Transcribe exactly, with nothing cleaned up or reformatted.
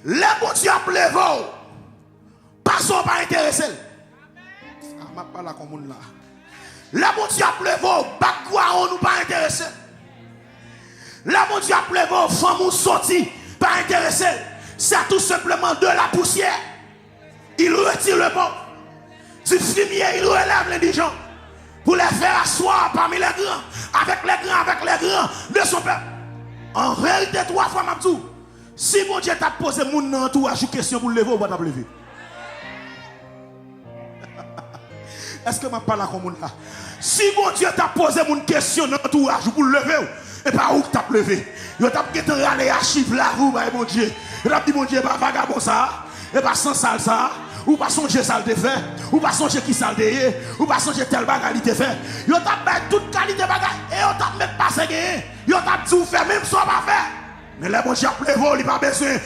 Lè Bondye ap leve w, pastè w pa enterese l. A, m ap pale ak yon moun la. Lè Bondye ap leve w, background ou pa enterese l. Lè Bondye ap leve w, fanm ou soti pa enterese l. C'est tout simplement de la poussière. Il retire le pauvre du fumier, il relève l'indigent. Pour les faire asseoir parmi les grands, avec les grands, avec les grands de son peuple. An verite, twa fwa m ap di w, si Bondye t ap poze moun nan antouraj ou kesyon pou l leve, ou pa t ap leve. Èske m ap pale ak yon moun la? Si Bondye t ap poze moun kesyon nan antouraj ou pou l leve w, e pa ou k t ap leve. Yo t ap gentan rale achiv lavi w bay Bondye. Yo t ap di Bondye, e pa vagabon sa a, e pa sansal sa a, ou pa sonje sa l te fè, ou pa sonje kisa l te ye, ou pa sonje tèl bagay li te fè. Yo t ap bay tout kalite bagay e yo t ap met pase genyen. Yo t ap di w fè menm sa w pa fè. Men lè Bondye ap leve w, li pa bezwen